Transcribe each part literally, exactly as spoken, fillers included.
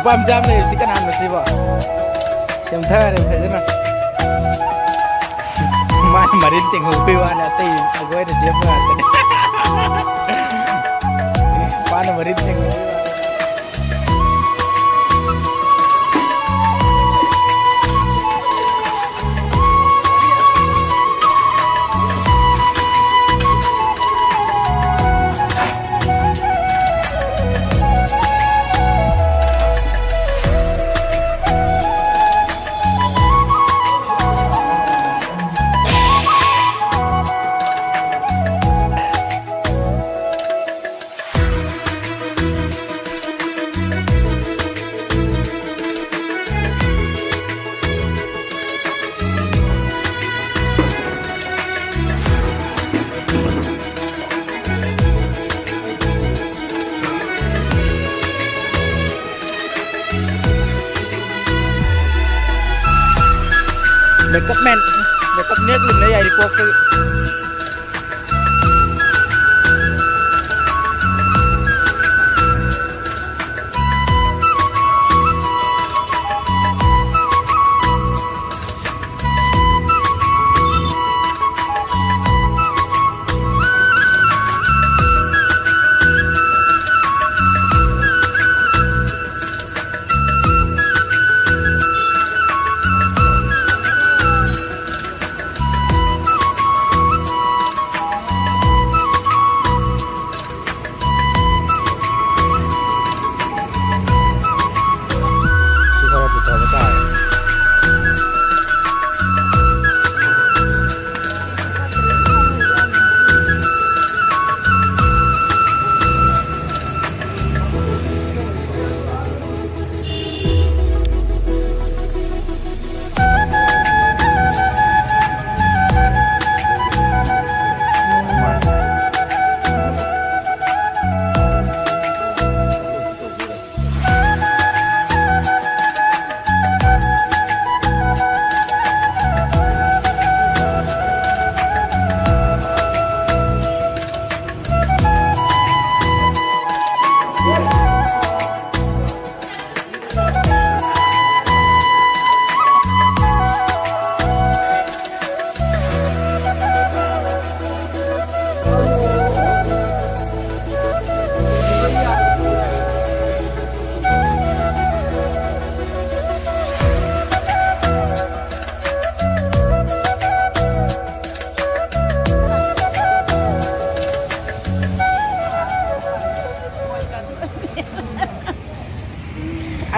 ꯄꯥꯝꯖꯥꯝ ꯂꯩꯕꯁꯤ ꯀꯅꯥꯅꯣ ꯁꯤꯕꯣ? ꯁꯦꯝꯊꯔꯦ ꯐꯖꯅ꯫ ꯃꯥꯅ ꯃꯔꯤꯟ ꯇꯤꯡꯍꯧꯕꯩ ꯋꯥꯅꯤ, ꯑꯇꯩ ꯑꯩꯈꯣꯏꯅ ꯁꯦꯝꯕ ꯉꯥꯛꯇꯅꯤ꯫ ꯃꯥꯅ ꯃꯔꯤꯟ ꯇꯤꯡꯍꯧꯕꯩ ꯋꯥꯅꯤ꯫ Makeup man, makeup ꯅꯦꯛꯂꯤꯕꯅ ꯌꯥꯏꯔꯤꯄꯣꯛꯇꯒꯤ꯫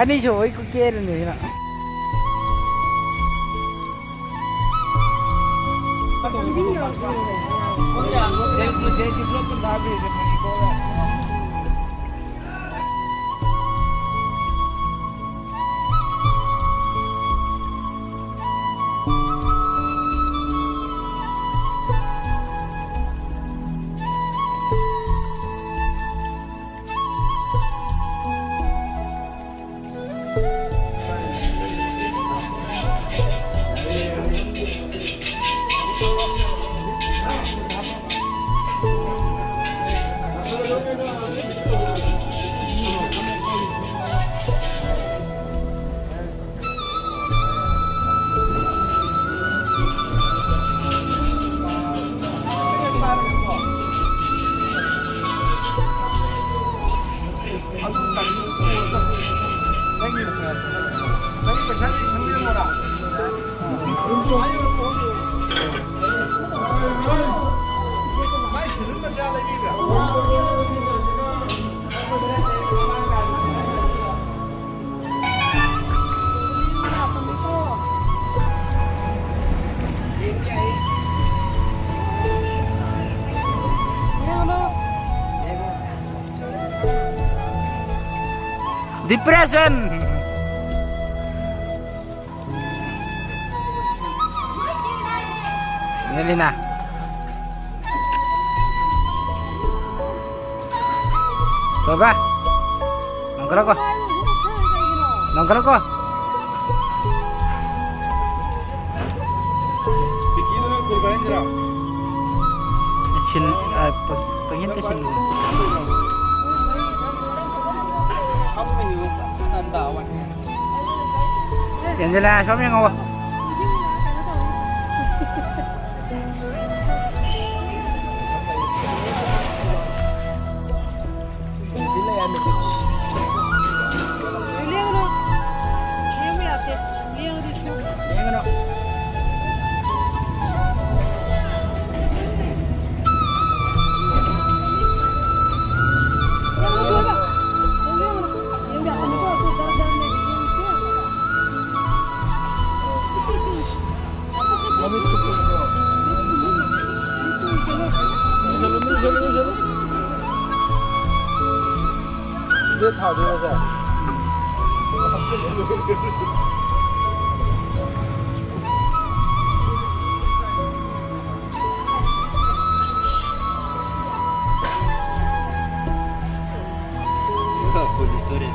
ꯑꯅꯤꯁꯨꯕꯩ ꯀꯨꯀꯦꯔꯅꯤꯅ꯫ Depression. Yan na. Coba. Nongkrong ko. Nongkrong ko. Sin, ah, pag, pag yun to sin. Yan sila, shopping ako. ꯁꯤꯗ ꯊꯥꯗꯣꯏꯔꯣ, ꯁꯦ? Full story.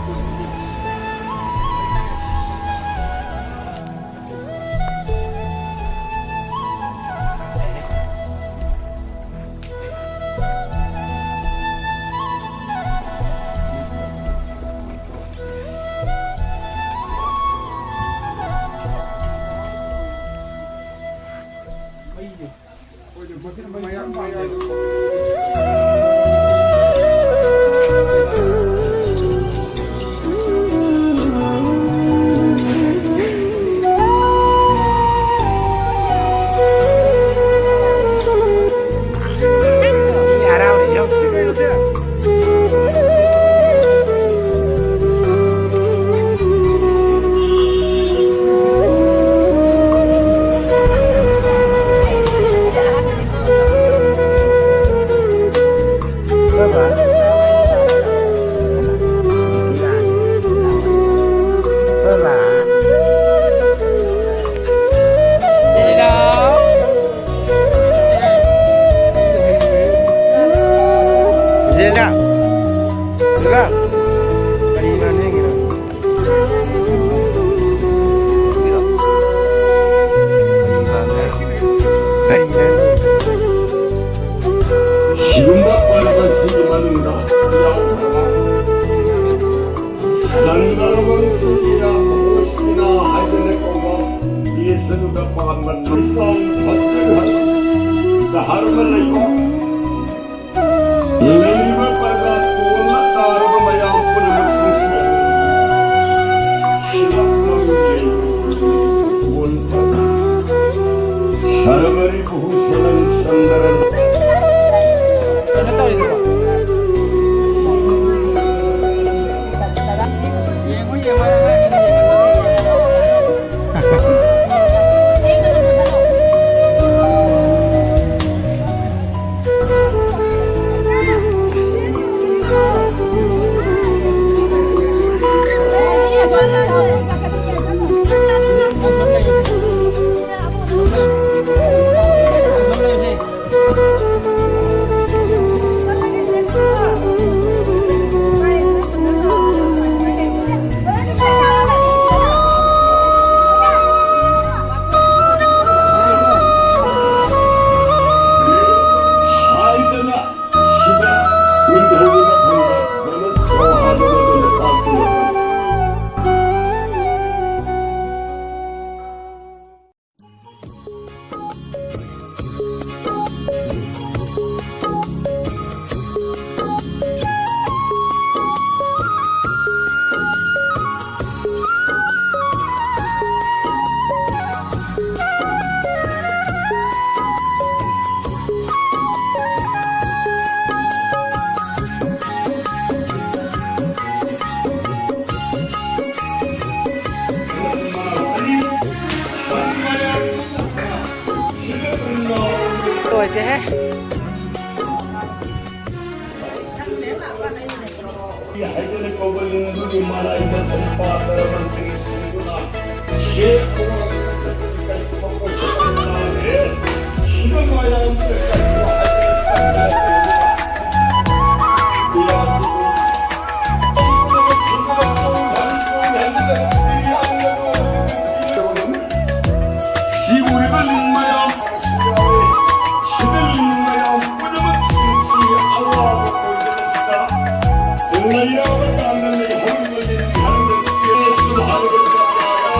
ꯖꯦꯂꯥ, ꯖꯦꯂꯥ, ꯀꯔꯤꯅꯣ ꯅꯦꯡꯉꯤꯗꯣ? ꯀꯔꯤꯅꯣ? ꯁꯤꯒꯨꯝꯕ ꯄꯔꯕꯁꯤꯒꯤ ꯃꯅꯨꯡꯗ ꯌꯥꯎꯈ꯭ꯔꯕ ꯁꯟꯗꯔꯕꯟ ꯁꯨꯔꯤꯌꯥ ꯃꯍꯣꯁꯤꯅꯥ ꯍꯥꯏꯗꯅ ꯀꯧꯕ ꯌꯦꯁ ꯑꯗꯨꯗ ꯄꯥꯟꯕ ꯅꯨꯡꯁꯥꯡ ꯐꯠꯇ꯭ꯔꯤꯕ ꯙꯔꯃ ꯂꯩꯕ ꯂꯩꯔꯤꯕ ꯄ꯭ꯔꯖꯥ ꯇꯣꯟꯅ ꯇꯥꯔꯕ ꯃꯌꯥꯝ ꯄꯨꯝꯅꯃꯛꯁꯤꯡꯁꯤꯗ ꯁꯤꯕ ꯉꯝꯂꯦ꯫ ꯁꯔꯃꯔꯤ ꯕꯍꯨꯁꯅꯟ ꯁꯟꯗꯔꯟ꯫ ꯍꯥꯏꯗꯨꯅ ꯀꯧꯕ ꯂꯤꯡꯗꯨꯒꯤ ꯃꯔꯥꯏꯗ ꯁꯔꯤꯐꯥ ꯇꯔꯥꯃꯟ ꯁꯤꯡꯗꯨꯅ ꯁꯦ ꯑꯋꯥꯡꯕꯗ ꯀꯠꯄ ꯄꯣꯠꯁꯛ ꯑꯃ ꯇꯥꯔꯦ꯫ ꯁꯤꯗ ꯃꯌꯥꯝꯗ ꯀꯠꯄ ꯍꯥꯏꯗꯅ ꯀꯠꯄ ꯁꯤꯕꯨꯔꯤꯕ ꯂꯤꯡ ꯃꯌꯥꯝ ꯁꯤꯗ ꯂꯤꯡ ꯃꯌꯥꯝ ꯄꯨꯝꯅꯃꯛꯁꯤꯡꯁꯤ ꯑꯋꯥꯕ ꯑꯣꯏꯗꯅ ꯂꯩꯔꯕ ꯀꯥꯟꯗ ꯂꯩꯍꯧꯔꯤꯕ ꯂꯤꯡ ꯃꯌꯥꯝꯗ ꯁꯨꯃꯥꯏꯅ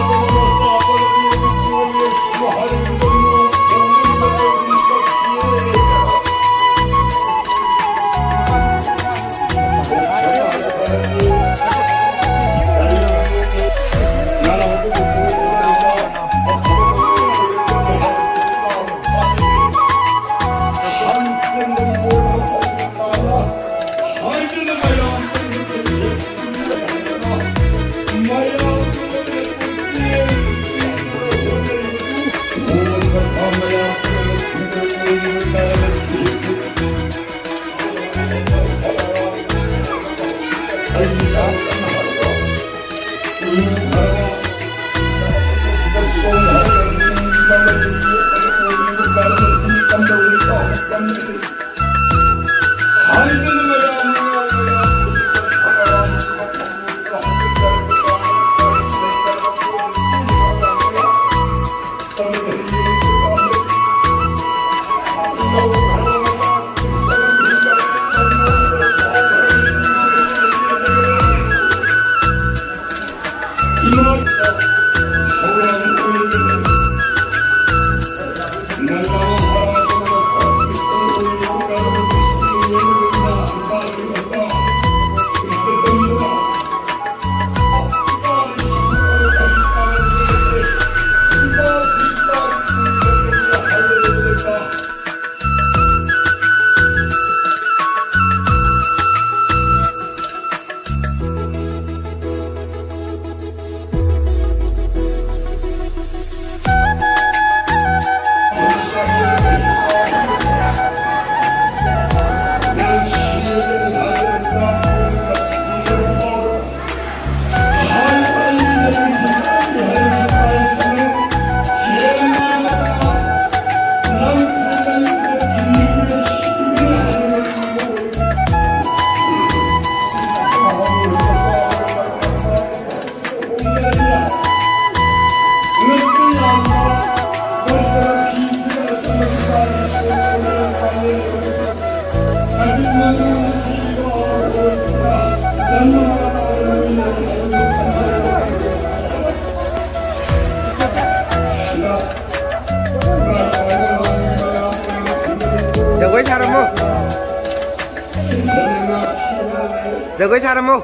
ꯖꯒꯣꯏ ꯁꯥꯔꯝꯃꯣ꯫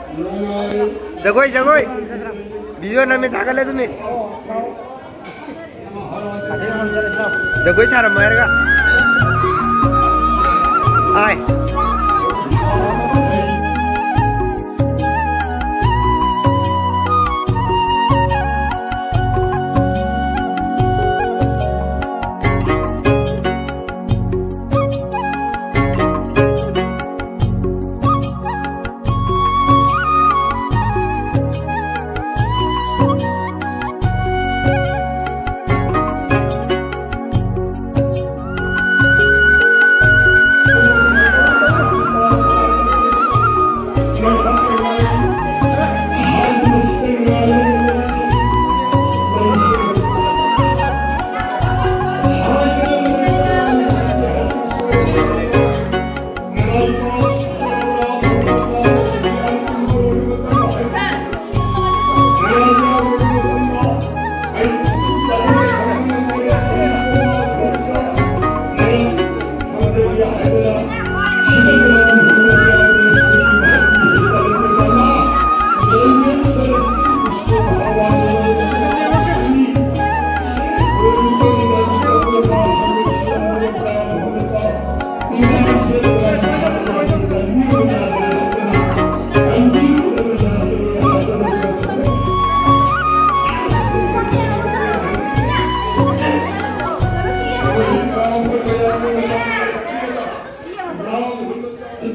ꯖꯒꯣꯏ, ꯖꯒꯣꯏ꯫ ꯚꯤꯗꯤꯑꯣ ꯅꯝꯃꯦ, ꯊꯥꯒꯠꯂꯦ ꯑꯗꯨꯝ꯫ ꯖꯒꯣꯏ ꯁꯥꯔꯝꯃꯣ ꯍꯥꯏꯔꯒ꯫ ꯑꯥꯏ꯫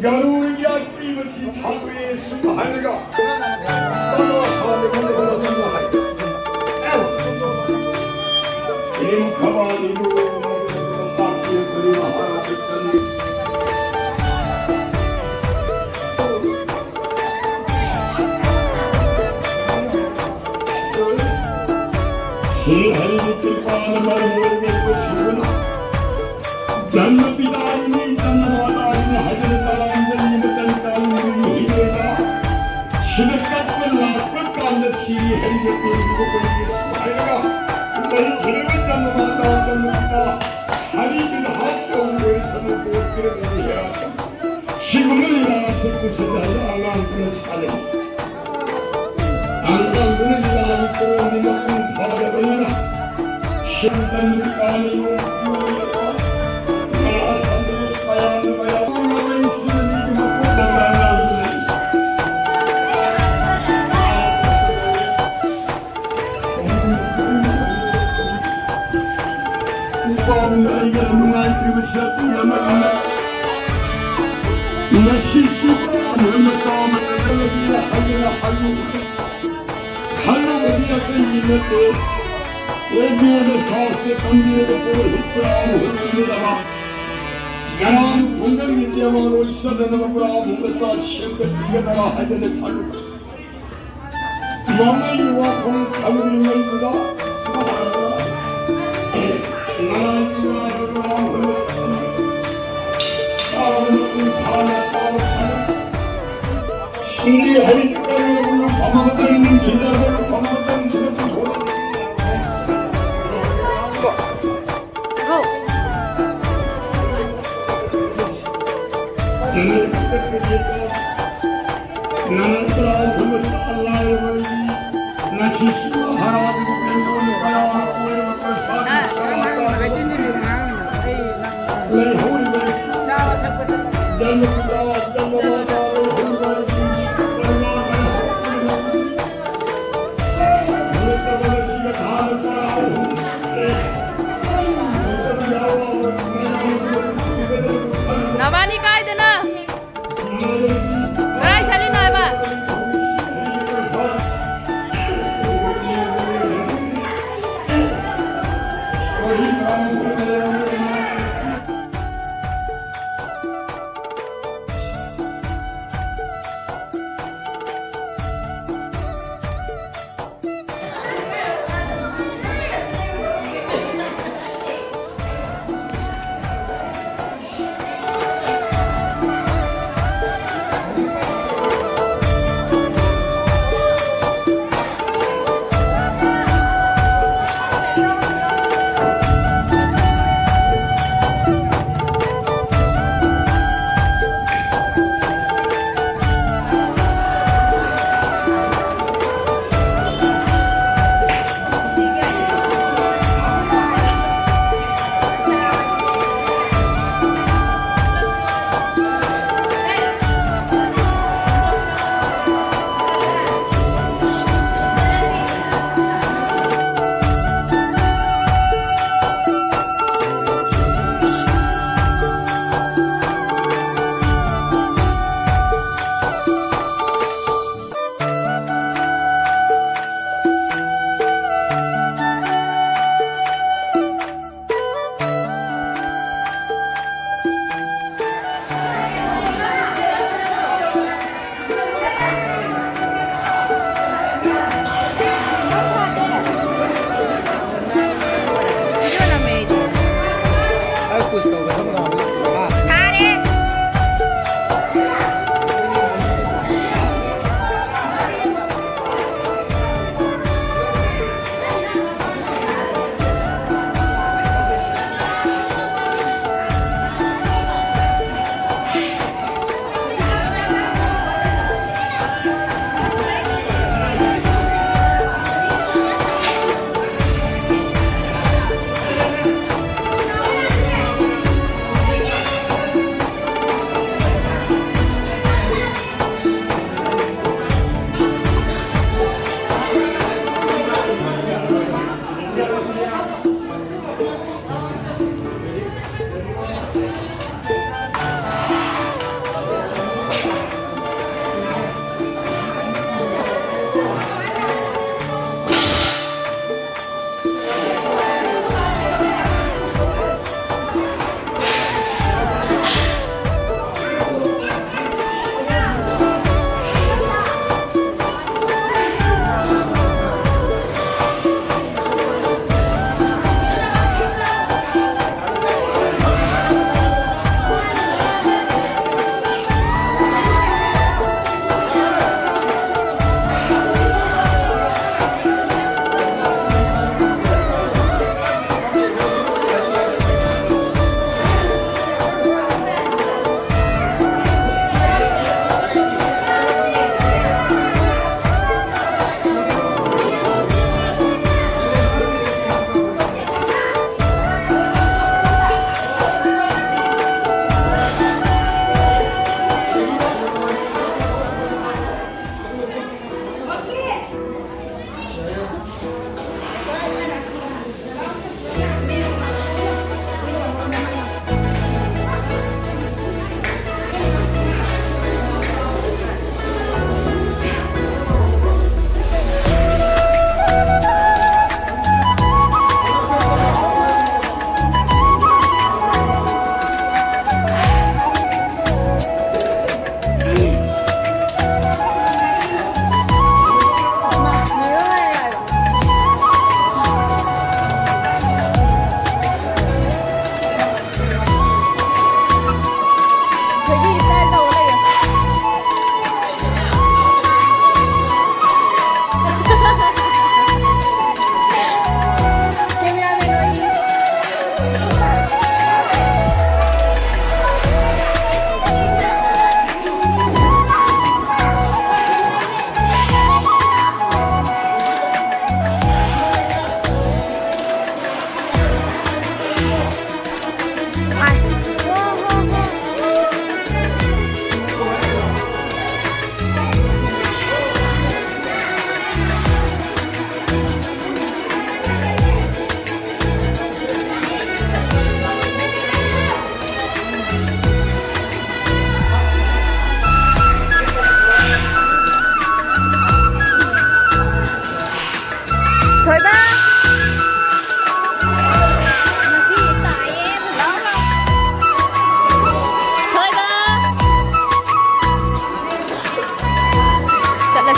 ꯒꯔꯨꯔꯒꯤ ꯑꯀꯤꯕꯁꯤ ꯊꯥꯗꯣꯛꯑꯦ ꯁꯨꯝ ꯍꯥꯏꯔꯒ ꯁ꯭ꯔꯤ ꯍꯔꯤꯒꯤ ꯀ꯭ꯔꯤꯄꯥꯅ ꯃꯔꯝ ꯑꯣꯏꯔꯒ ꯑꯩꯈꯣꯏ ꯁꯤꯕꯅ ꯖꯟꯃ ꯄꯤꯇꯥ ꯏꯃꯩ ꯖꯟꯃ ꯃꯥꯇꯥ ꯏꯃꯩ ꯍꯥꯏꯗꯅ ꯇꯔꯥꯝꯖꯅꯤꯡꯕ ꯇꯟ ꯇꯔꯨꯡꯗꯒꯤ ꯍꯤꯡꯂꯒ ꯁꯤꯗ ꯀꯠꯄ ꯂꯥꯛꯄ ꯀꯥꯟꯗ ꯁꯤꯔꯤ ꯍꯔꯤꯒ ꯇꯤꯟꯗꯨꯒ ꯀꯣꯏꯒꯦ ꯍꯥꯏꯔꯒ ꯂꯩꯈꯤꯗ꯭ꯔꯕ ꯖꯟꯃ ꯃꯥꯇꯥ ꯖꯟꯃ ꯄꯤꯇꯥ ꯍꯔꯤꯒꯤ ꯍꯥꯠ ꯇꯧꯕ ꯑꯣꯏꯁꯅꯨ ꯀꯣꯛꯄꯤꯔꯝꯃꯤ ꯍꯦꯔꯥ꯫ ꯁꯤꯒꯨꯝꯕ ꯂꯤꯂꯥ ꯑꯁꯤ ꯄꯨꯁꯤꯜꯂꯒ ꯑꯉꯥꯡꯗꯨꯅ ꯁꯥꯟꯅꯩ꯫ ꯑꯉꯥꯡꯗꯨꯅ ꯂꯤꯂꯥꯒꯤ ꯀꯣꯟꯒꯤ ꯃꯄꯨꯡ ꯐꯥꯗꯕꯅꯤꯅ ꯁꯦꯟꯗꯟ ꯀꯥꯅ ꯌꯣꯛꯄ ꯃꯌꯥꯝꯅ ꯃꯌꯥꯝ ꯑꯉꯥꯡꯗꯨꯅ ꯅꯨꯄꯥꯕꯨ ꯑꯩꯒ ꯅꯨꯡꯉꯥꯏꯇ꯭ꯔꯤꯕꯁꯤ ꯑꯗꯨꯛ ꯌꯥꯝꯅ ꯉꯁꯤꯁꯨ ꯑꯃꯨꯛ ꯃꯆꯥ ꯑꯃ ꯂꯩꯔꯒ ꯍꯜꯂꯒ ꯍꯜꯂꯨ꯫ ꯍꯜꯂꯨꯕꯗꯤ ꯑꯇꯩꯒꯤ ꯅꯠꯇꯦ꯫ ꯑꯦ ꯕꯤ ꯑꯦꯗ ꯁꯥꯁꯇ ꯇꯝꯕꯤꯔꯒ ꯄꯨꯔꯣꯍꯤꯠ ꯄꯨꯔꯥ ꯑꯃ ꯍꯨꯟꯕꯤꯒꯗꯕ꯫ ꯉꯔꯥꯡ ꯈꯨꯡꯒꯪꯒꯤ ꯇꯦꯕꯜ ꯑꯣꯏ ꯆꯠꯅꯅꯕ ꯄꯨꯔꯥ ꯑꯃꯨꯛ ꯃꯆꯥ ꯁꯦꯝꯒꯠꯄꯤꯒꯗꯕ ꯍꯥꯏꯗꯅ ꯈꯜꯂꯨ꯫ ꯃꯃꯩꯒꯤ ꯋꯥꯐꯝ ꯊꯝꯂꯤꯉꯩꯗꯨꯗ ꯁꯤꯡꯂꯤ ꯍꯩ ꯐꯝꯕꯗ ꯅꯤꯡꯊꯤꯖꯕ ꯐꯝꯕꯗ ꯅꯤꯡꯊꯤꯖꯕ ꯅꯕꯥꯅꯤ ꯀꯥꯏꯗꯅ? ꯀꯗꯥꯏ ꯆꯠꯂꯤꯅꯣ ꯍꯥꯏꯕ?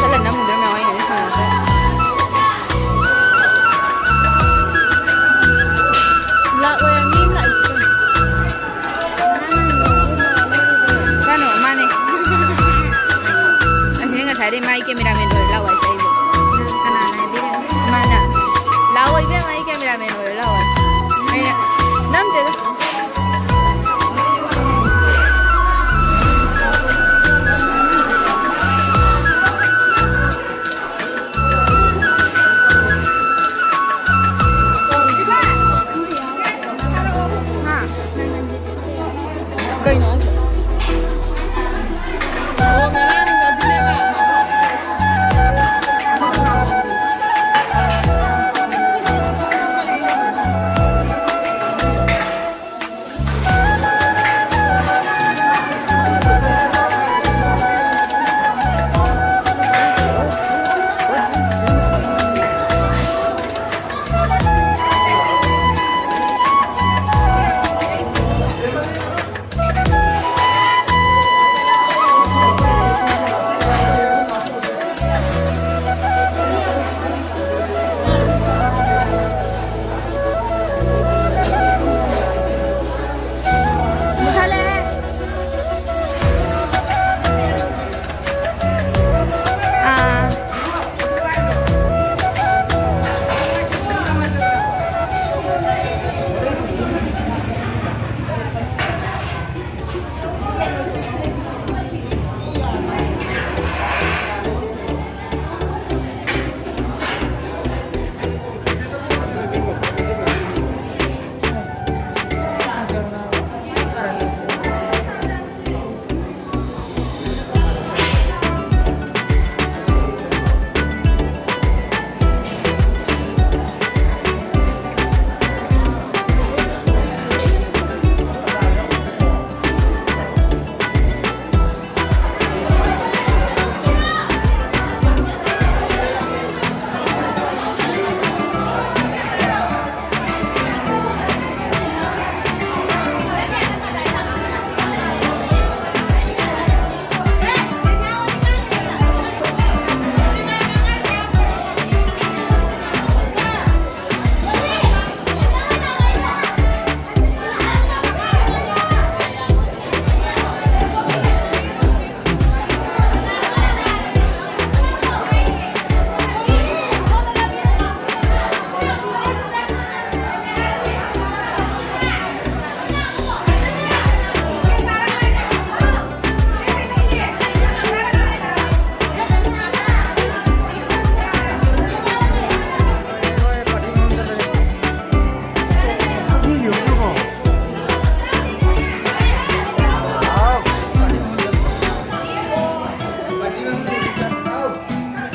ꯆꯠꯂ ꯅꯝꯃꯨꯗ꯭ꯔꯣ ꯃꯌꯥꯝ ꯑꯩꯅ ꯁꯥꯟꯅꯔꯁꯦ꯫ ꯂꯥꯛꯑꯣꯏ, ꯃꯤ ꯑꯃ ꯂꯥꯛꯏꯁꯤꯗꯤ꯫ ꯀꯅꯥꯅꯣ? ꯃꯥꯅꯦ꯫ ꯑꯁꯤꯅ ꯉꯁꯥꯏꯗꯩ ꯃꯥꯏ ꯀꯦꯃꯦꯔꯥꯃꯦꯟ ꯑꯣꯏꯔ ꯂꯥꯛꯑꯣ ꯍꯥꯏꯁꯦ ꯑꯩꯕꯨ꯫ ꯀꯅꯥꯅ ꯍꯥꯏꯕꯤꯔꯤꯅꯣ? ꯃꯥꯅ꯫ ꯂꯥꯛꯑꯣ ꯏꯕꯦꯝꯃ, ꯑꯩ ꯀꯦꯃꯦꯔꯥꯃꯦꯟ ꯑꯣꯏꯔ ꯂꯥꯛꯑꯣ ꯍꯥꯏꯁꯦ꯫ ꯑꯩꯅ ꯅꯝꯗꯦꯗ꯫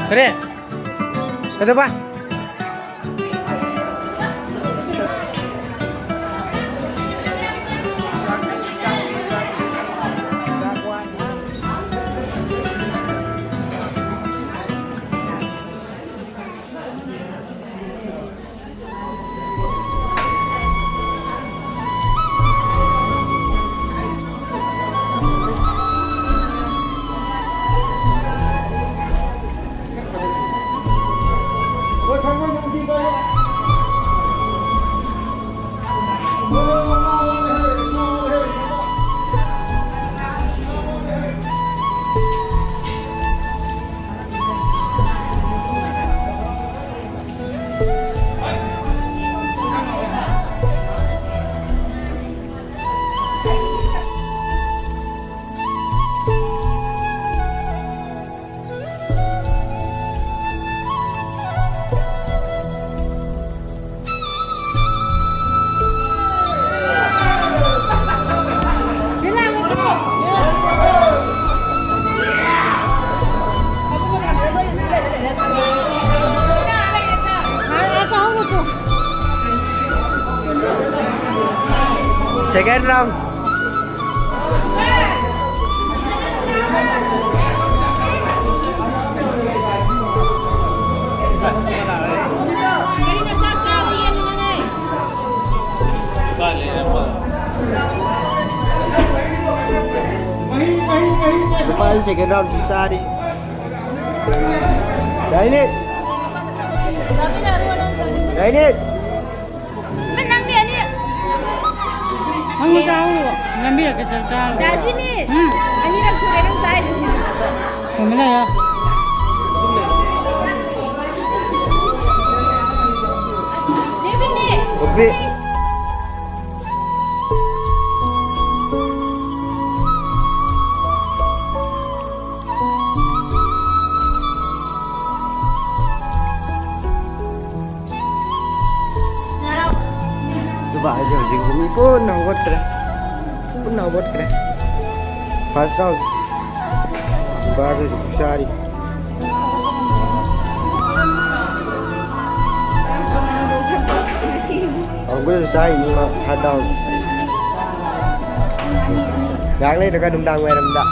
ꯀꯔꯤ? ꯀꯩꯗꯧꯕ? Second round. ꯅꯨꯄꯥꯁꯤ second round ꯁꯤ ꯆꯥꯔꯤ꯫ ꯌꯥꯏꯅꯦ꯫ ꯌꯥꯏꯅꯦ꯫ ꯅꯪꯗꯤ ꯑꯅꯤ꯫ ꯅꯪ ꯆꯥꯍꯧꯔꯣ꯫ ꯅꯝꯕꯤꯔꯛꯀꯦ ꯆꯥꯛ ꯆꯥꯔꯣ꯫ ꯗꯥꯖꯤꯅꯤ꯫ ꯎꯝ꯫ ꯑꯅꯤꯔꯛ ꯁꯨꯔꯦ ꯅꯪ ꯆꯥꯏꯗꯨ꯫ ꯊꯝꯃꯦ ꯂꯩꯌꯣ꯫ ꯗꯦꯕꯤꯅꯤ꯫ ꯀꯣꯐꯤ꯫ ꯅꯨꯄꯥꯁꯦ ꯍꯧꯖꯤꯛ ꯃꯤ ꯄꯨꯟꯅ ꯍꯧꯒꯠꯈ꯭ꯔꯦ꯫ ꯄꯨꯟꯅ ꯍꯧꯒꯠꯈ꯭ꯔꯦ꯫ First round꯫ ꯅꯨꯄꯥꯁꯦ ꯍꯧꯖꯤꯛ ꯆꯥꯔꯤ꯫ ꯍꯧꯒꯠꯂ ꯆꯥꯔꯤꯅꯤ ꯃꯥ ꯍꯥꯔꯠ ꯗꯥꯎꯟ꯫ ꯉꯥꯏꯍꯥꯛ ꯂꯩꯔꯒ ꯅꯨꯡꯗꯥꯡ ꯋꯥꯏꯔꯝꯗ